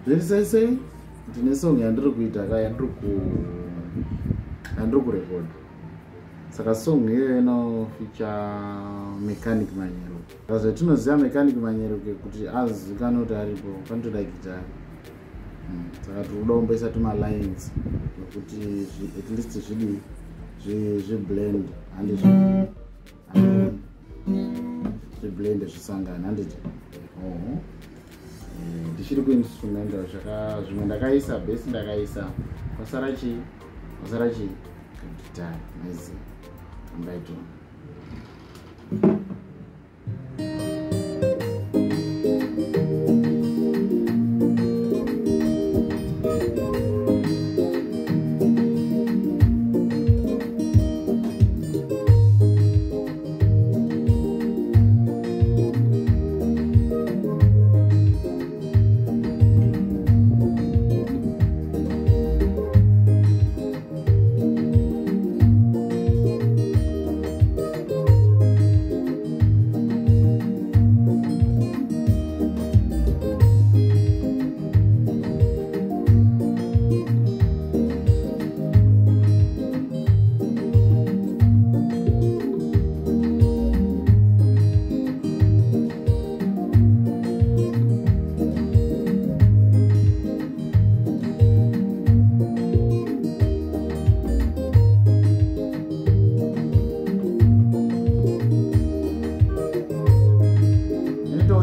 Zviri sei sei? Ndine song yandiri kuita ka yandiri kurekodha. Saka song iyoyo inofeature Mechanic Manyeruke. Saka zvatinoziva Mechanic Manyeruke kuti azivikanwe kuti aripo panotoda gitare. Saka tiri kuda kumboisa tumalines nokuti at least zvidii zviblend handizvo zviblend zvisangane handiti. Ndichiri kuinstrumental zvimwe ndakaisa bass ndakaisa kwasara chii kagitare maiziva ambaitona.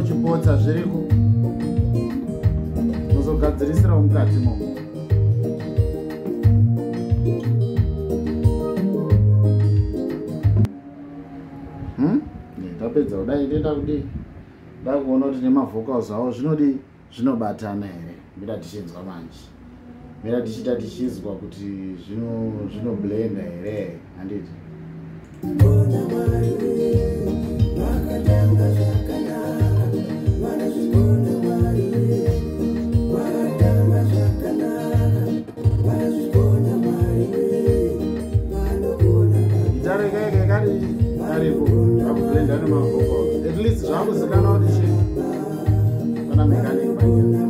Uchipotsa zviriko unozogadzirisirawo mukati mo. Tapedza kudai ndoenda kudii da kuona kuti nemavocals avo zvinodii zvinobatana here. Mira tichinzwa manje, mira tichiita tichizwa kuti zvinoblenda here handiti. Gitare kaike karipo zvakublenda nemavocals at least zvakuzikanwa kuti chii pana Mechanic Manyeruke.